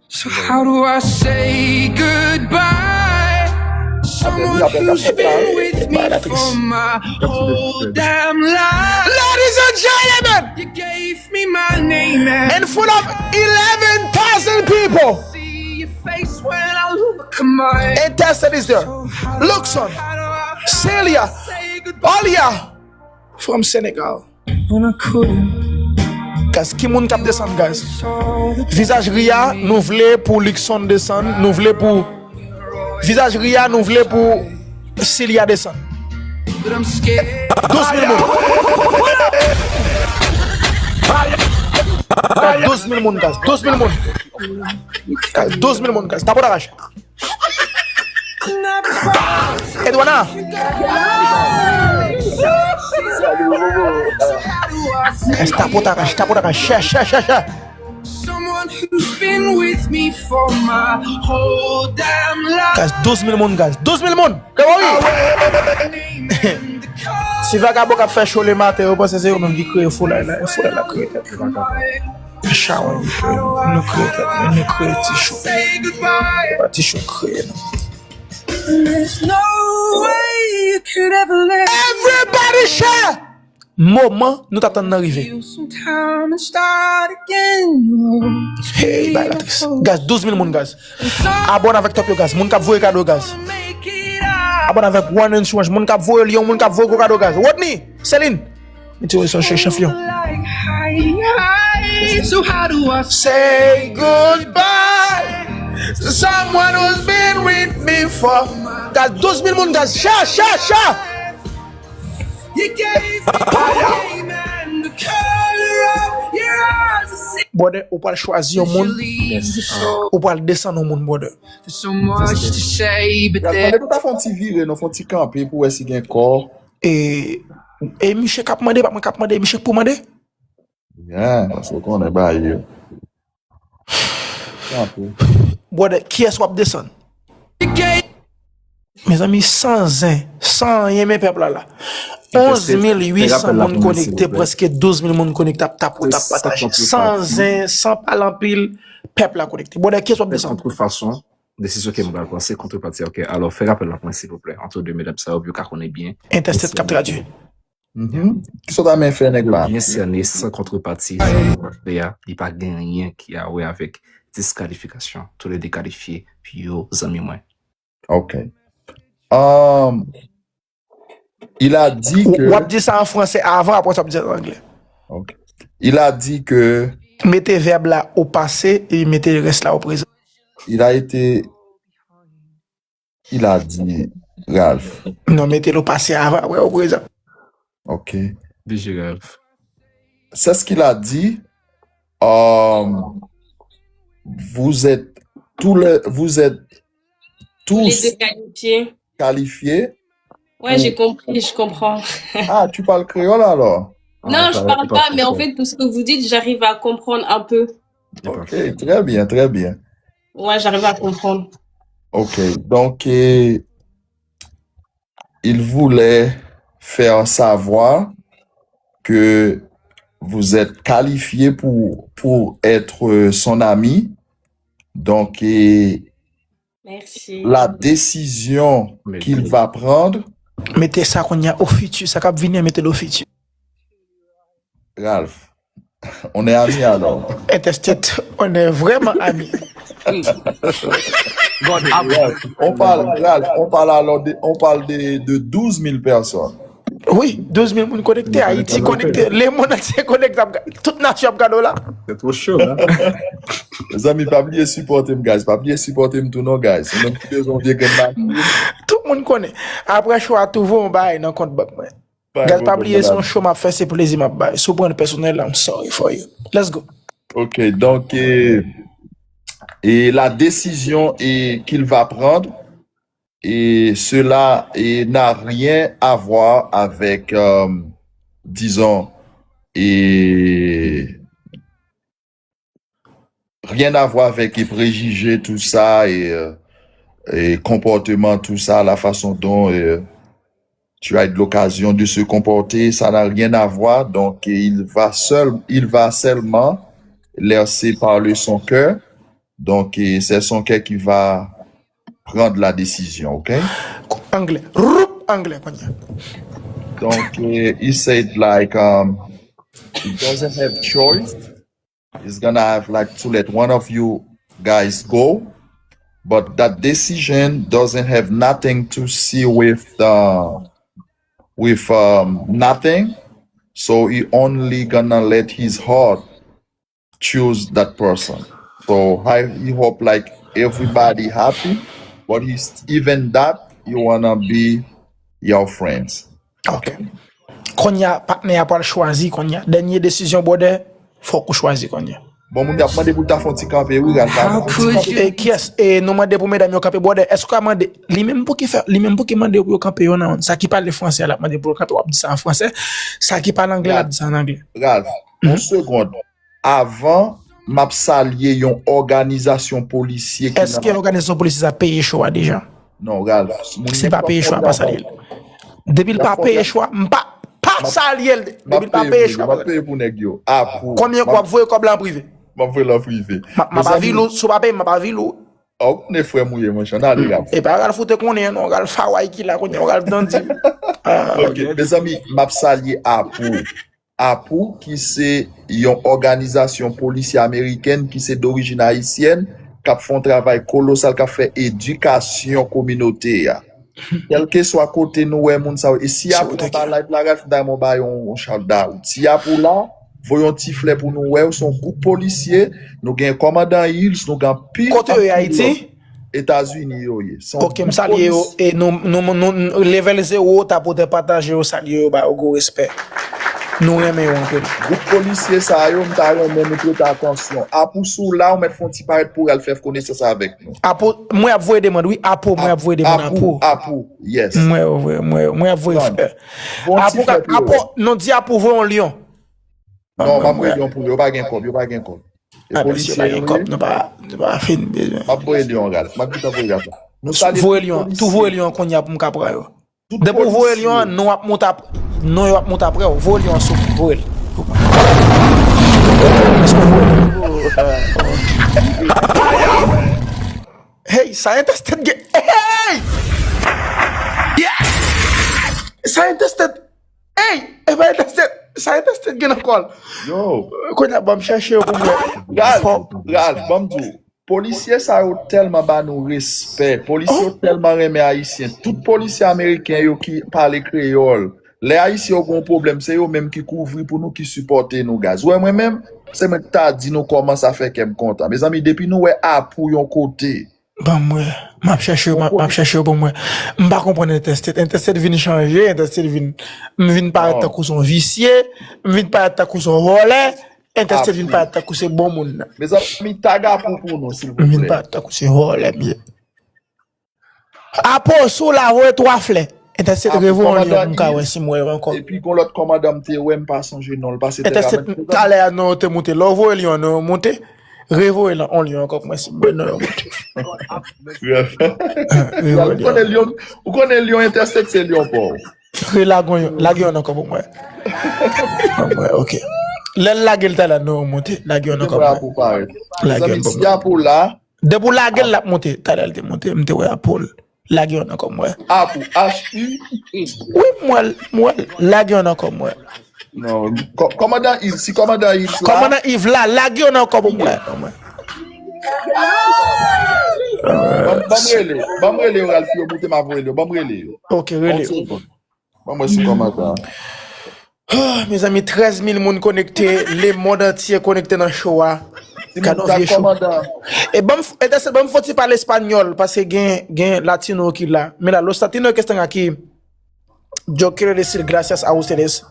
So how do I say goodbye? Someone who's been with me for my whole damn life. Ladies and gentlemen, You gave me my name and in front of eleven thousand people, see your face when I look at mine. And Tested is there. Luckson, Celia, Alia from Senegal. Guys, ki moun k ap desann, guys? Vizaj Ria, nou vle pou Luckson desann, nou vle pou Vizaj Ria, nou vle pou Celia desann. Douz mil moun. Douz mil moun, guys. Douz mil moun. Guys, douz mil moun, guys. Tapo ta rache. Edwana. Guys, tapo ta rache, tapo ta rache. Share, share, share, share. Someone who's been with me for my whole damn life. Guys, douz mil moun, guys. Douz mil moun. Grégory! Ti vagabon k ap fè cho le maten, yo panse se yo menm ki kreye foulay la. E foulay la kreye tèt yo. Chawa yo kreye. Nou kreye tèt nou. Nou kreye ti cho. Se pa ti cho kreye nou. There's no way you could ever let Everybody share! Moman nou t ap tann nan rive. Hey, bay la tris. Guys, douz mil moun, guys. Abòne avèk top yo, guys. Moun k ap voye kado, guys. Abòne avèk One Insurance. Moun k ap voye Lyon, moun k ap voye gwo kado, guys. Rodney, Celine. Mete yo sou chanfyon. Say goodbye to someone who's been with me for Guys, douz mil moun, guys. Share, share, share. Brother, ou pral chwazi yon moun. Ou pral desann yon moun, brother. Tande, nou ta fè yon ti vire, nou fè yon ti kanpe pou wè si gen kò. E, e misye k ap mande, pa mwen k ap mande, misye k pou mande. Yeah, paske w konnen bagay yo. Kanpe. Brother, kiyès w ap desann? Mezanmi, san zen, san anyen, men pèp la la. Onz mil uit san moun konekte, prèske douz mil moun konekte, ap tap, tap pataje. San zen, san pale anpil, pèp la konekte. Brother, kiyès w ap desann? Kontrefason, desizyon ke m pral pran, se kontrepati. Ok, alò, fè rapèl la pou mwen, silvouplè, ant de medam sa yo, pou yo ka konnen byen. Entèstèt k ap tradui. Mhm. Kisa w ta renmen fè nèg la? Byen sène, san kontrepati, sa w ap fè a, li pa gen anyen ki a wè avèk diskalifikasyon. Toulede kalifye, pi yo zanmi mwen. Ok. Um, il a dit que W ap di sa an fransè avan, apre sa w ap di sa an anglè. Ok. Il a dit que Mete vèb la o pase e mete rès la o prezan. Il a été Il a dit, Ralph. Non, mete l o pase avan, apre o prezan. Ok. Bije Ralph. C'est ce qu'il a dit. Euh, vous êtes tous les, vous êtes tous qualifiés. Ouais, j'ai compris, je comprends. Ah, tu parles créole alors? Non, je parle pas, mais en fait, tout ce que vous dites, j'arrive à comprendre un peu. Ok, très bien, très bien. Ouais, j'arrive à comprendre. Ok, donc, euh, il voulait faire savoir que vous êtes qualifié pour, pour être, euh, son ami. Donc, euh, la décision qu'il va prendre. Mete sa kounye a o fiti, sa k ap vini an, mete l o fiti. Ralph, on est amis alors. Entèstèt, on est vraiment amis. Ralph, on parle, Ralph, on parle alors de, on parle de, de douze mille personnes. Wi, douz mil moun konekte, Ayiti konekte, lemonn antye konekte, ap ga- tout nasyon ap gade w la. Se two show la. Mezanmi, pa bliye sipòte m, guys. Pa bliye sipòte m tou non, guys. Se menm ki bezwen vye grenn la. Tout moun konnen. Apre show a, tou voye yon bagay nan kont bank mwen. Guys, pa bliye se yon show m ap fè, se plezi m ap bay. Si w pran l pèsonèl, I'm sorry for you. Let's go. Ok, donc, euh, et la décision et qu'il va prendre, et cela et n'a rien à voir avec, euh, disons, et rien à voir avec les préjugés, tout ça, et, euh, et comportement, tout ça, la façon dont euh, tu as eu l'occasion de se comporter, ça n'a rien à voir. Donc, il va seul, il va seulement laisser parler son cœur. Donc, c'est son cœur qui va prendre la décision, ok? Anglè. Roup, anglè, kounye a. Donc, uh, he said, like, um, he doesn't have choice. He's gonna have, like, to let one of you guys go. But that decision doesn't have nothing to see with, uh, with, um, nothing. So he only gonna let his heart choose that person. So I, he hope, like, everybody happy, but he's even that you wanna be your friends. Ok. Kounye a, patnè a pral chwazi kounye a. Dènye desizyon, brother, fòk ou chwazi kounye a. Bon, moun y ap mande pou l ta fè yon ti kanpe, wi, Ralph. E kiyès? E nou mande pou medam yo kanpe, brother. Èske w ka mande, li menm pou ki fè, li menm pou ki mande pou yo kanpe yo nan, sa ki pale fransè a, l ap mande pou yo kanpe, w ap di sa an fransè. Sa ki pale anglè, l ap di sa an anglè. Ralph, yon segond. Avan, m ap salye yon òganizasyon polisye ki Èske òganizasyon polisye sa peye show a deja? Non, Ralph. Si l pa peye show a, pa salye l. Depi l pa peye show a, m pa, pa salye l. Depi l pa peye show a, pa salye l. Peye pou nèg yo. Apou. Konbyen w ap voye kòb la an prive? M ap voye l an prive. M ap avil ou, si w pa peye, m ap avil ou. Oh, ne frè mouye, mon chan, ale, Ralph. E pa Ralph ou te konnen, non, Ralph Hawaii ki la kounye a, Ralph Dandy. Ok, mezanmi, m ap salye Apou. Apou, ki se yon òganizasyon polisye amerikèn ki se dorijin ayisyèn, k ap fè yon travay kolosal, k ap fè edikasyon kominote a. Kèlkeswa kote nou wè moun sa yo. E si Apou anba live la, Ralph, m ta renmen w ba yon, yon shout out. Si Apou la, voye yon ti flè pou nou wè, se yon gwoup polisye, nou gen kòmandan Hills, nou gen anpil. Kote yo ye, Ayiti? Etazini yo ye. Se yon gwoup polisye. Ok, m salye yo. E nou, nou, nou, nou, level zewo, ta pou te pataje yo, salye yo, ba yo gwo respè. Nou renmen yo anpil. Gwoup polisye sa yo, m ta renmen nou prete atansyon. Apou, si w la, ou mèt fè yon ti parèt pou w al fè konesans avèk nou. Apou, mwen ap voye demann, wi. Apou, mwen ap voye demann. Apou, Apou. Yes. Mwen, mwen, mwen ap voye frè. Apou, Apou, non, di Apou voye yon lyon. Non, m ap voye lyon pou yo, yo pa gen kòb, yo pa gen kòb. E polisye yo ye. Nou pa, nou pa fin bezwen. M ap voye lyon, Ralph. M ap gentan voye Ralph. Nou salye tout polisye. Voye lyon, tou voye lyon kounye a pou m ka pran yo. Depi w voye lyon an, non ap monte ap, non yo ap monte apre w. Voye lyon an sou mwen, voye l. Èske w voye l? Hey, sa entèstet gen. Hey! Sa entèstet. Hey! E pa entèstet. Sa entèstet gen nan kò l. Yo. Kounye a, ban m chèche yo pou m wè. Ralph, Ralph, ban m di w. Polisye sa yo tèlman ba nou respè. Polisye yo tèlman renmen Ayisyen. Tout polisye ameriken yo ki pale kreyòl, lè Ayisyen yo gen yon pwoblèm, se yo menm ki kouvri pou nou, ki sipòte nou, guys. Ou wè mwen menm, se mwen ki ta di nou kòman sa fè kè m kontan. Mezanmi, depi nou wè Apou yon kote. Ban m wè. M ap chèche yo, m ap, m ap chèche yo pou m wè. M pa konprann entèstet. Entèstet vin chanje, entèstet vin, m vin parèt tankou se yon visye, m vin parèt tankou se yon vòlè. Entèstet vin parèt tankou se bon moun nan. Mezanmi, tag Apou pou nou, silvouplè. M vin parèt tankou se vòlè m ye. Apou, si w la, voye twa flè. Entèstet, revoye yon lyon pou m ka wè si m wè yo ankò. Epi gon lòt kòmandan m te wè, m pa sonje non l, pase tèt la. Entèstet, talè a non yo te moute. Lè w voye lyon an, non yo moute. Revoye l yon lyon ankò pou mwen si m wè non yo moute. Ou konnen lyon, ou konnen lyon entèstet se lyon pa w. Relage yon, lage yon ankò pou mwen. Pou mwen, ok. Lè l lage l talè, non, monte. Lage yon ankò pou mwen. Lage yon pou mwen. Depi w lage l, l ap monte. Talè, l te monte. M te wè Apou. Lage yon ankò pou mwen. Apou, H U. Wi, m wè l, m wè l. Lage yon ankò pou mwen. Non, kò-, kòmandan Yves, si kòmandan Yves la. Kòmandan Yves la, lage yon ankò pou mwen. Pou mwen. Ban m rele, ban m rele yo, Ralph, yo moute, m ap rele yo. Ban m rele yo. Ok, rele yo. Ban m wè si kòmandan. Ah, mezanmi, trèz mil moun konekte, lemonn antye konekte nan show a. Gad yon vye show. E ban m, e tèse ban m fon ti pale espanyòl, paske gen, gen latino ki la. Mira, los latinos que están aquí, yo quiero decir gracias a ustedes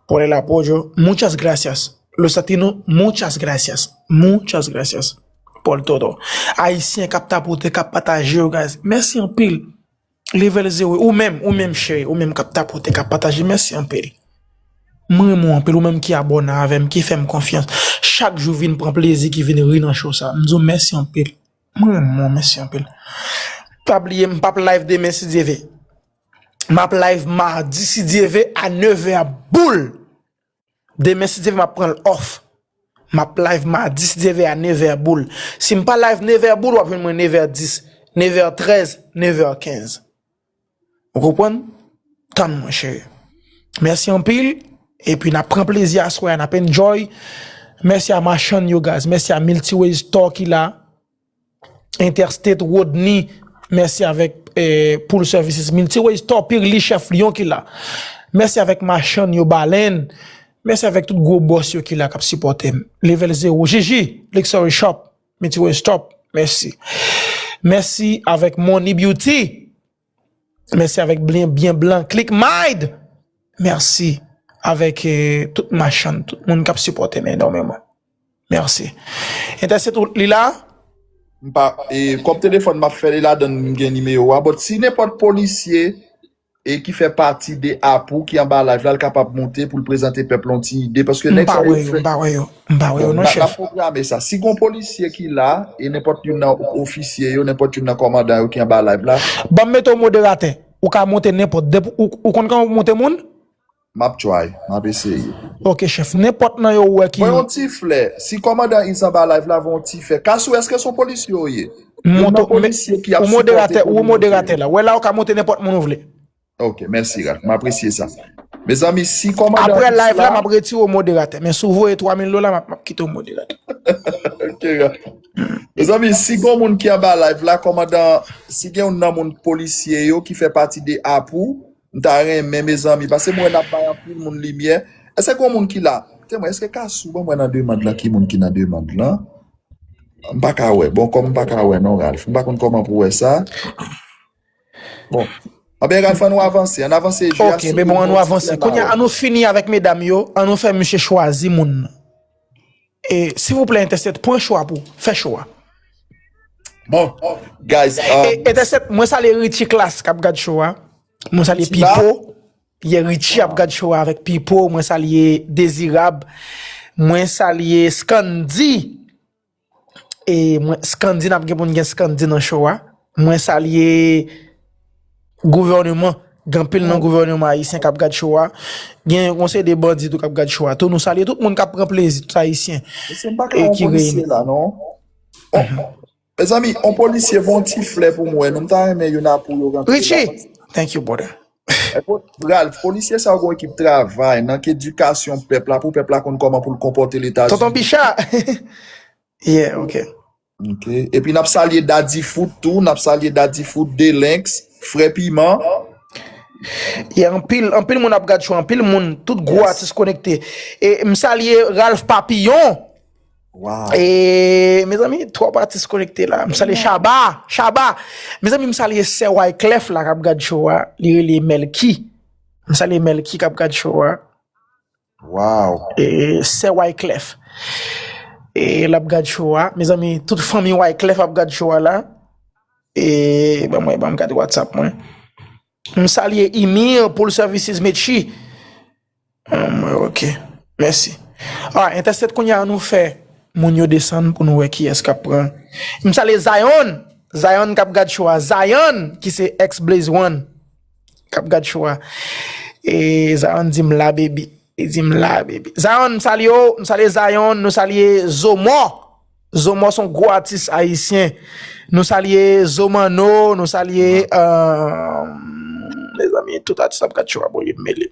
por el apoyo. Muchas gracias. Los latinos, muchas gracias. Muchas gracias por todo. Ayisyen k ap tapote, k ap pataje yo, guys. Mèsi anpil. Level Zero, ou menm, ou menm, cheri, ou menm k ap tapote, k ap pataje, mèsi anpil. Mwen renmen w anpil, ou menm ki abòne avè m, ki fè m konfyans. Chak jou vin pran plezi, ki vin ri nan show sa. M di w mèsi anpil. Mwen renmen w, mèsi anpil. Pa bliye, m p ap live demen si Dye ve. M ap live madi si Dye ve a nevè boul. Demen, si Dye ve, m ap pran l off. M ap live madi, si Dye ve, a nevè boul. Si m pa live nevè boul, w ap jwenn mwen nevè dis, nevè trèz, nevè kenz. Ou konprann? Tann mwen, cheri. Mèsi anpil. Epi n ap pran plezi aswè a, n ap enjoy. Mèsi a machann yo, guys. Mèsi a Miltiway Store ki la. Interstate Rodney, mèsi avèk eh, Pool Services, Miltiway Store, Pirli, chèf Lyon ki la. Mèsi avèk machann yo, Balen. Mèsi avèk tout gwo bòs yo ki la k ap sipòte m. Level Zero, Jiji, Luxury Shop, Miltiway Store, mèsi. Mèsi avèk Money Beauty. Mèsi avèk Byen, Byen Blan, Click Mind. Mèsi avèk eh, tout machann, tout moun k ap sipòte m enòmeman. Mèsi. Entèsèt ou li la? M pa, e, kòb telefòn m ap fè li ladan, m gen nimewo a. But si nenpòt polisye e ki fè pati de apou ki anba live la, l kapab monte pou l prezante pèp la yon ti ide, paske nèg sa yo fè. M pa wè yo, m pa wè yo, m pa wè yo non, chèf. N ap pwograme sa. Si gon polisye ki la, e nenpòt youn nan ofisye yo, nenpòt youn nan kòmandan yo ki anba live la. Ban m mete w moderatè. Ou ka monte nenpòt. Depi ou, ou konn kòman pou monte moun? M ap try, m ap eseye. Ok, chèf. Nenpòt nan yo ou wè ki. Mwen yon ti flè. Si kòmandan Iz anba live la, voye yon ti flè. Kasou, èske se yon polisye ou ye? Youn nan polisye ki ap sipòte kominote yo. Ou moderatè la. Wè la, ou ka monte nenpòt moun ou vle. Ok, mèsi, Ralph. M apresye sa. Mezanmi, si kòmandan Iz la. Apre live la, m ap retire w moderatè. Men si w voye twa mil dola, m ap, m ap kite w moderatè. Ok, Ralph. Mezanmi, si gon moun ki anba live la, kòmandan, si gen youn nan moun polisye yo ki fè pati de apou, m ta renmen, mezanmi, paske m wè n ap bay anpil moun limyè. Èske gon moun ki la? Tande mwen, èske Kasou, ban mwen nan demand lan, ki moun ki nan demand lan? M pa ka wè. Bon, kòm m pa ka wè non, Ralph. M pa konn kòman pou wè sa. Bon. Anben, Ralph, ann nou avanse. Ann avanse jeu a. Ok, men bon, ann nou avanse. Kounye a, ann nou fini avèk medam yo. Ann nou fè misye chwazi moun nan. E, silvouplè, entèsèt, pran cho a pou fè cho a. Bon, guys, um, entèsèt, mwen salye Richie Class k ap gad cho a. Mwen salye Pipo. Yeah, Richie ap gad cho a avèk Pipo. Mwen salye Dezirab. Mwen salye Scandy. E mwen, Scandy, n ap gen pou n gen Scandy nan cho a. Mwen salye gouvèneman. Gen anpil nan gouvèneman ayisyen k ap gad cho a. Gen yon seri de bandi tou k ap gad cho a tou. Nou salye tout moun k ap pran plezi, tout ayisyen. Mesye, m pa ka wè yon polisye la, non. Mezanmi, yon polisye voye yon ti flè pou mwen. Nou, m ta renmen youn apou yo rantre la. Richie! Thank you, brother. Ralph, polisye sa yo gen yon ekip travay nan k edikasyon pèp la, pou pèp la konn kòman pou l konpòte l Etazini. Tonton Picha! Yeah, ok. Ok. Epi n ap salye Daddy Foot tou, n ap salye Daddy Foot, Delinx, Frè Piman. Yeah, anpil, anpil moun ap gad cho, anpil moun, tout gwo atis konekte. E m salye Ralph Papillon. Wow. E, mezanmi, twòp atis konekte la. M salye Shabba, Shabba. Mezanmi, m salye sè Wyclef la k ap gad cho a. Li rele Melky. M salye Melky k ap gad cho a. Wow. E, sè Wyclef. E, l ap gad cho a. Mezanmi, tout fanmi Wyclef ap gad cho a la. E, ban mwen, ban m gade WhatsApp mwen. M salye Imir, Pool Services, Metchi. Anmwey, ok. Mèsi. Alright, entèsèt kounye a nou fè moun yo desann pou nou wè kiyès k ap pran. M salye Zion. Zion k ap gad cho a. Zion, ki se ex Blaze One, k ap gad cho a. E Zion di m la, baby. Li di m la, baby. Zion, m salye w. M salye Zion. Nou salye Zomò. Zomò se yon gwo atis ayisyen. Nou salye Zomano. Nou salye, euh, mezanmi, tout atis ap gad cho a, bon, yo mele.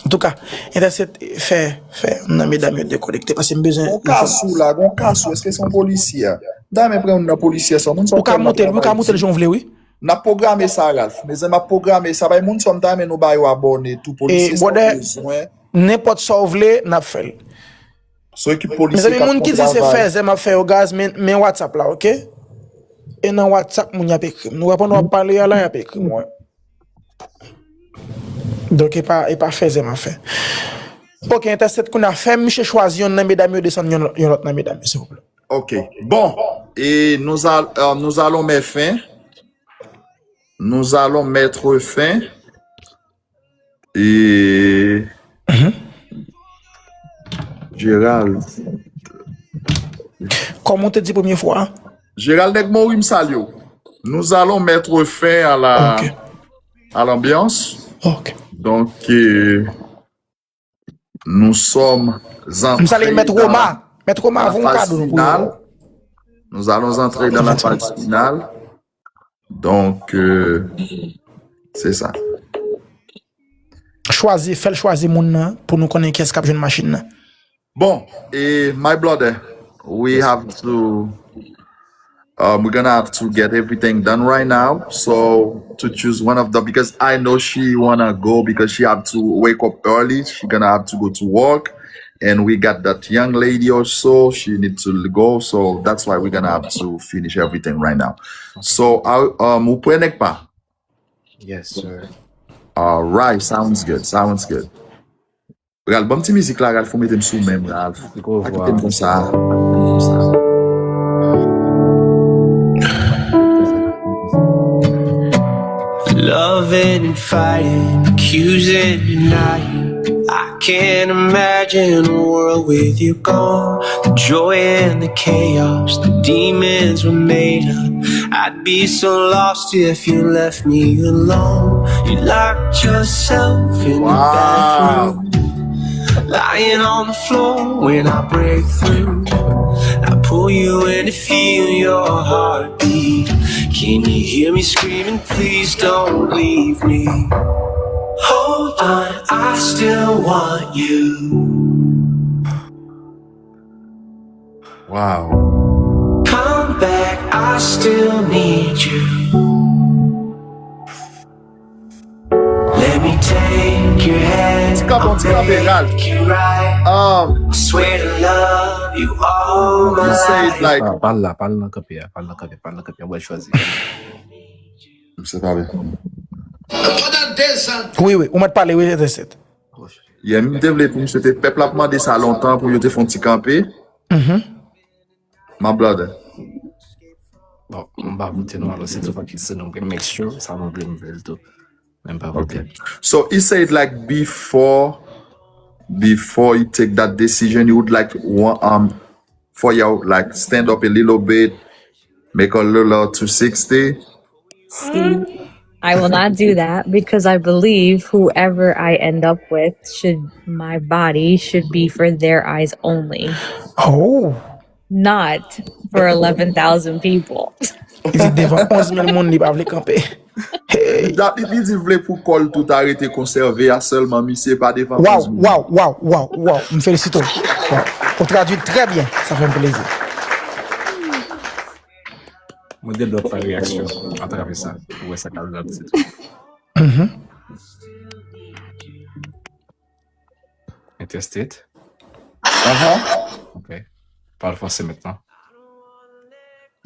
Antouka, Entèsèt, fè, fè nan medam yo dekonekte, paske m bezwen. Gon kas ou la, gon kas ou, èske se yon polisye? M ta renmen pran youn nan polisye sa, moun sa. Ou ka monte l, ou ka monte l jan w vle, wi. N ap pwograme sa, Ralph. Mezanmi, m ap pwograme sa. Bay moun sa, m ta renmen nou ba yo abòne tou. Polisye sa bezwen. Nenpòt sa w vle, n ap fè l. Mezanmi, moun ki di se fèzè m ap fè yo, guys, men, men WhatsApp la, oke? E nan WhatsApp, moun y ap ekri m. Nou wè pandan w ap pale a la, y ap ekri m. Donk, e pa, e pa fèzè m ap fè. Oke, Entèsèt, kounye a, fè misye chwazi yonn nan medam yo, desann yon, yon lòt nan medam yo, silvouplè. Ok. Bon, et nous, al- euh, nous allons mettre fin. Nous allons mettre fin. Et Gérald. Kòm ou te di premye fwa. Gérald Nèg Mori, m salye w. Nous allons mettre fin à la, à l'ambiance. Ok. Donc, euh, nous sommes entrés dans la phase finale. Nous allons entrer dans la phase finale. Donc, euh, c'est ça. Chwazi, fè l chwazi moun nan pou nou konnen kiyès k ap jwenn machin nan. Bon, et my brother, we have to, um, we're gonna have to get everything done right now. So to choose one of them, because I know she wanna go because she have to wake up early. She gonna have to go to work, and we got that young lady also. She need to go, so that's why we're gonna have to finish everything right now. So, I, um, ou prè, Nèg Pa? Yes, sir. Alright, sounds good, sounds good. Ralph, ban m ti mizik la, Ralph, ou mete m sou men m, Ralph. Pa kite m konsa. Loving and fighting, accusing, denying. I can't imagine a world with you gone. The joy and the chaos, the demons were made up. I'd be so lost if you left me alone. You locked yourself in the bathroom. Lying on the floor when I break through. I pull you in to feel your heartbeat. Can you hear me screaming? Please don't leave me. Hold on, I still want you. Wow. Come back, I still need you. Let me take your hand, I'll make it right. I swear to love you all my life. Like, pa, pa l la, pa l nan kanpe a, pa l nan kanpe, pa l nan kanpe a, mwen chwazi. Misye pale. Wi, wi, ou mèt pale, wi, Entèsèt. Yeah, m te vle pou misye te, pèp la ap mande sa lontan pou yo te fè yon ti kanpe. My brother. Bon, m pa vote non, alò se tou fòk se nou, make sure sa nou vle, m vle l tou. Men m pa vote. So he said, like, before, before he take that decision, he would like one, um, for you, like, stand up a little bit, make a little two sixty. See, I will not do that because I believe whoever I end up with should, my body should be for their eyes only. Oh. Not for eleven thousand people. Li di devan onz mil moun li pa vle kanpe. Hey. Li, li, li di vle pou kò l tout a rete konsève a sèlman, misye pa devan onz mil. Waw, waw, waw, waw, waw. M felisite w. Waw. Ou tradui trè byen. Sa fè m plezi. Mwen gen dwa fè reyaksyon atravè sa. Ou wè sa k ap vin ap di tou. Mhm. Interstate? Aha. Ok. Pale fransè mentnan.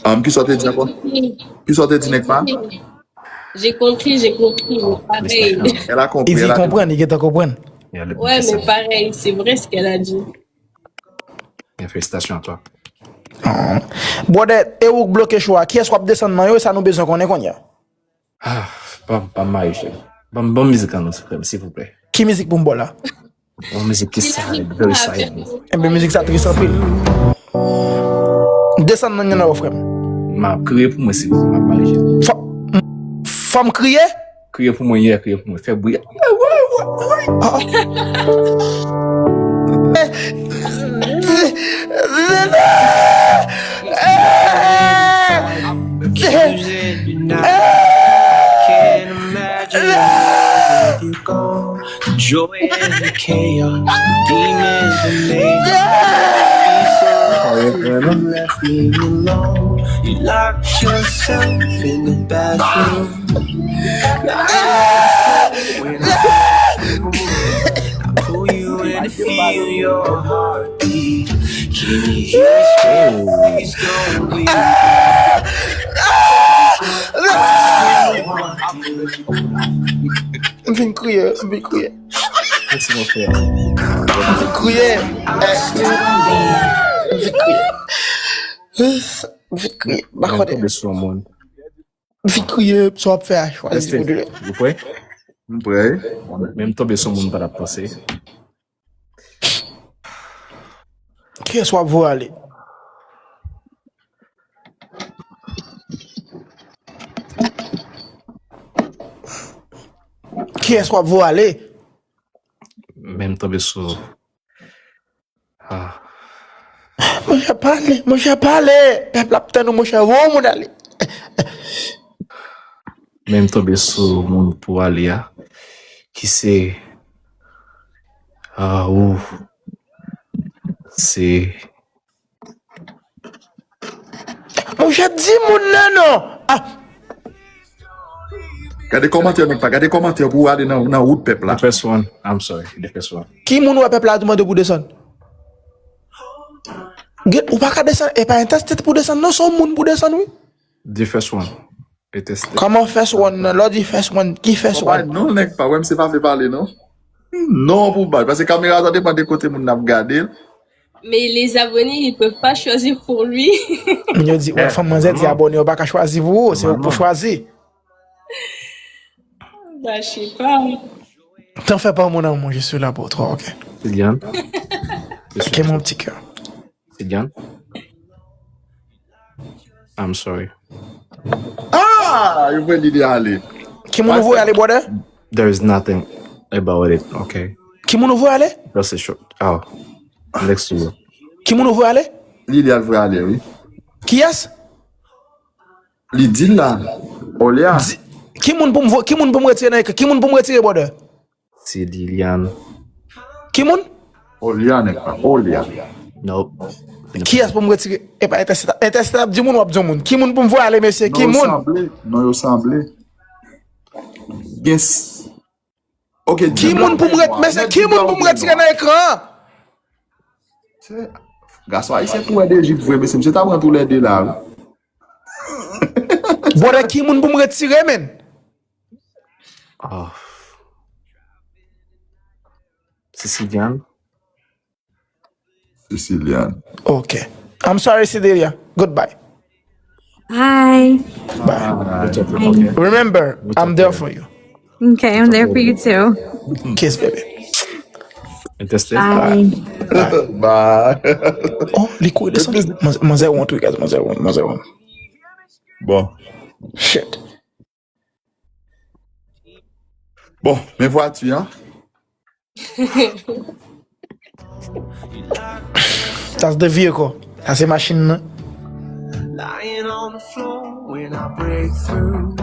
Um, kisa w te di ankò? Kisa w te di, Nèg Pa? J'ai compris, j'ai compris, mais pareil. Elle a compris, li di l konprann, li gentan konprann. Ouais, mais pareil, c'est vrai ce qu'elle a dit. Bien, félicitations à toi. Brother, e ou k bloke show a. Kiyès w ap desann nan yo, e sa nou bezwen konnen kounye a. Ah, pa, pa m maye, chè. Ban m, ban m mizik an nou, frè m, silvouplè. Ki mizik pou m ba w la? Yon mizik ki silent, very silent. Enben, mizik sa tris anpil. Desann nan, nan, frè m. M ap kriye pou mwen, silvouplè, m ap maye, chè. Fò, fò m kriye? Kriye pou mwen, yeah, kriye pou mwen. Fè bri. Ah. Can't imagine where you've gone. The Joy and the chaos, the demons and angels. Be so sorry if you left me alone. You locked yourself in the bathroom. Now I when I, I pull you in to feel your heartbeat. Can you hear me screaming? Please don't leave. M fin kriye, m fin kriye. Mèsi mon frè. M fin kriye. M fin kriye. M fin kriye. M pa konnen. Mwen tonbe sou yon moun. M fin kriye, sa w ap fè a chwazi pou de. Ou prè? M prè. Men m tonbe sou yon moun m pa t ap panse. Kiyès w ap voye ale? Kiyès w ap voye ale? Men m tonbe sou. Ah. Monchè pale, monchè pale. Pèp la ap tann ou monchè, voye yon moun ale. Men m tonbe sou moun pou ale a. Ki se. Ah, ou. Se. Monchè di moun nan non. Ah, Gade kòmantè nèg pa, gade kòmantè pou ale nan, nan wout pèp la. The first one. I'm sorry. The first one. Ki moun wè pèp la ap mande pou desann? Get, ou pa ka desann, e pa entèstet pou desann non, se yon moun pou desann wi. The first one. Entèstet. Kòman first one nan? Lè w di first one, ki first Bay one? non nèg pa, wè m se pa vle pale non. Non pou bay, paske kamera sa depann de kote moun nan ap gade l. Mais les abonnés, ils peuvent pas choisir pour lui. Moun yo di, wè fanm manzè di abòne yo pa ka chwazi pou ou, se ou pou chwazi. Bah, je sais pas. T'en fais pas mon amour, je suis là pour toi, ok? Sylviane. Ok mon petit cœur. Sylviane. I'm sorry. Ah! Yo pran lide ale. Ki moun ou voye ale brother? There is nothing about it, okay? Ki moun ou voye ale? Just a short. Oh. Next to you. Ki moun ou voye ale? Li li al vre ale wi. Kiyès? Li di l la. Olya. Ki moun pou m vo- ki moun pou m retire nan ekran? Ki moun pou m retire brother? Se Liliane. Ki moun? Olya nèg pa. Olya. Nope. Kiyès pou m retire? Epa entèstet, entèstet ap di moun w ap di yon moun. Ki moun pou m voye ale mesye? Ki Non yo moun? Sanble. Non yo sanble. Gen s- Ok. Ki moun pou m retire? Mesye ki moun pou m retire nan ekran? Gason ayisyen tou wè de jip vre mesye. Misye ta pran tou lè de la wi. Brother ki moun pou m retire men? Oh. Sicilian. Sicilian. Ok. I'm sorry Cecilia. Goodbye. Bye. Bye. Remember, I'm there for you. Okay, I'm there for you too. Kiss baby. Entèstet. Bye. Bye. Oh, li kouri desann. Manzè wont wi guys, manzè wont, manzè wont. Bon. Shit. Bon, men vwati an. That's the vehicle. Sa se machin nan. Lying on the floor when I break through.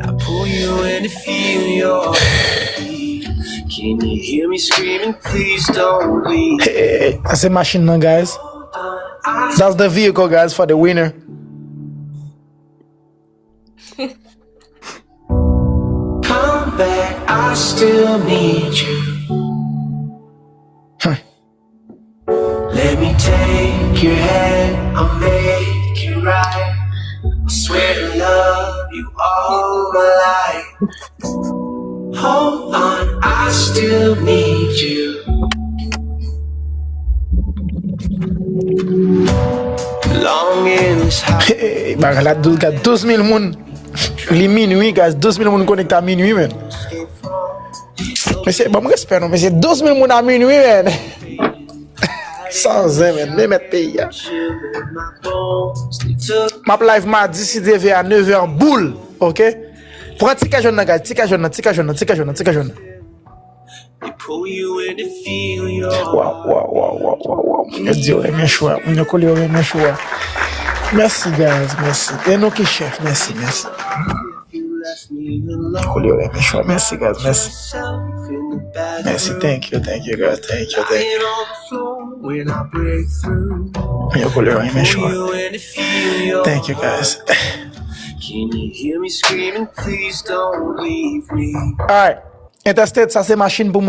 I pull you in to feel your heartbeat. Can you hear me screaming? Please don't leave. Hey, sa se machin nan guys. That's the vehicle guys for the winner. Come back, I still need you. Let me take your hand, I'll make it right. I swear to love you all my life. Hold on, I still need you. Longing is high. Hey, bagay la douz, gad douz mil moun. Li minwi guys, douz mil moun konekte a minwi men. Mesye, ban m respè non, mesye, douz mil moun a minwi men. San zen men, men mèt peyi a. M ap live madi si Dye vle a nèf è boul, ok? Pran tikè jòn nan guys, tikè jòn nan, tikè jòn nan, tikè jòn nan, tikè jòn nan. Waw, waw, waw, waw, waw, waw. Moun yo di yo renmen show a. Moun yo kole yo renmen show a. Mèsi, guys, mèsi. E nou ki chèf, mèsi, mèsi. Koulye yo renmen cho. Mèsi, guys. Mèsi. Mèsi. Thank you, thank you, guys. Thank you, thank you. Yo, koulye yo renmen cho. Thank you, guys. Alright. Interstate, sa se machin pou moun